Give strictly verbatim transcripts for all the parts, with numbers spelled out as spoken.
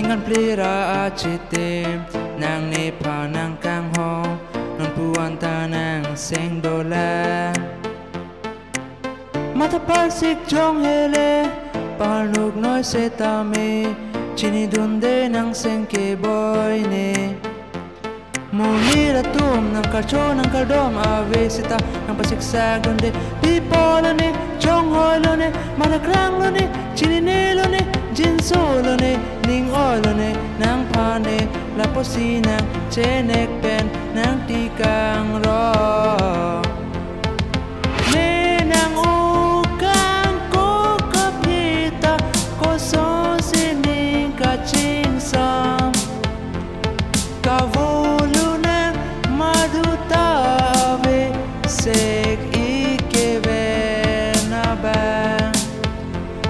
Ningkan phli ra achitim nang nephan nangkanghon, non puan ta nangseng dolang. Matha parsik jong hele, paharnuk noi setame, chinidunde nangseng keboi ne. Monit atum nangkarcho nangkardom ave seta nangpasiksak dunde, pi apot lone, chonghoi lone, mathakrang lone, chinine lone, jinso lone, ning-oi lone, nangphan ne, lapusi nangchenek pen nangtikang rong. Ne nang-o kangkok kaphi ta, kosonsi ning kachingsam? Kavolu nang madu ta ave, sek-ik keven abang.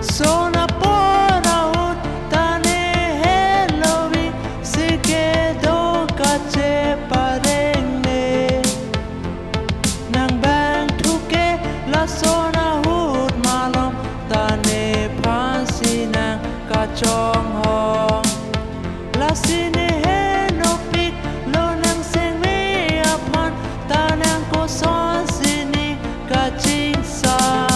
Son apor ahut ta ne helo ving, sike do kachepareng ne. Nang bang thuke lason ahut malom, ta nephansi nang kachonghong. Lasi ne henopik lo nang sengve aphan, ta nang kosonsi ning kachingsam?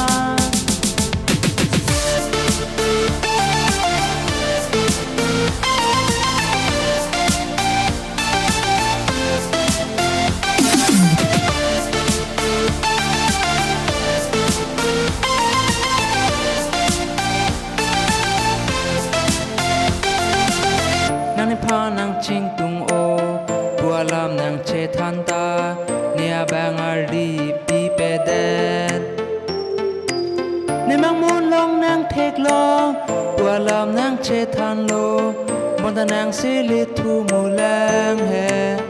Nang nephan nangchingtung-o pu alam nangchethan ta, ne abang ardi pipedet. Ne mangmun long nangtheklong pu alam nangchethanlo, bonta nangsilit thu mulang he.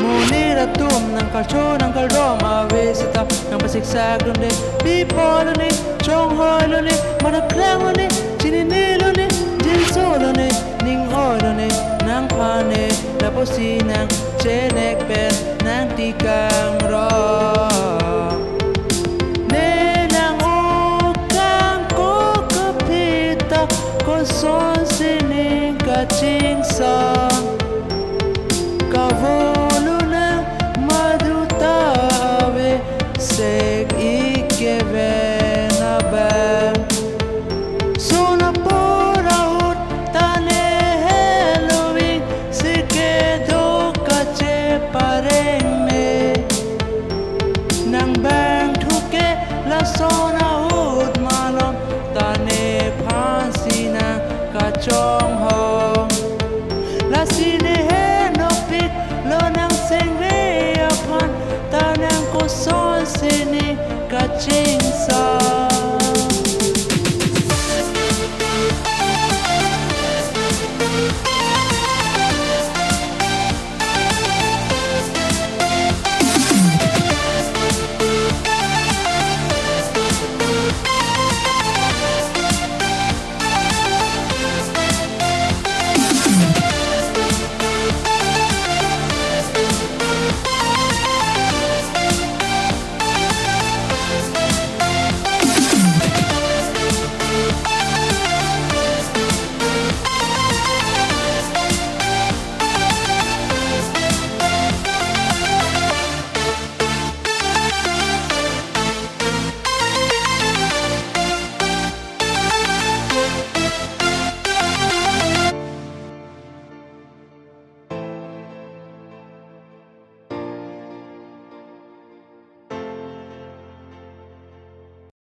Monit atum nangkarcho nangkardom ave seta nangpasiksak dunde, pi apot lone, chonghoi lone, mathakrang lone, chinine lone, jinso lone, ning-oi lone, nangphan ne, lapusi nangchenek pen nangtikang rong. Ne nang-o kangkok kaphi ta, kosonsi ning kachingsam? Kavolu nang madu ta ave, sek-ik keven abang. Son apor ahut ta ne helo ving, sike do kachepareng ne. Nang bang thuke lason ahut malom, ta nephansi nang kachonghong. Lasi ne henopik lo nang sengve aphan, ta nang kosonsi ning kaching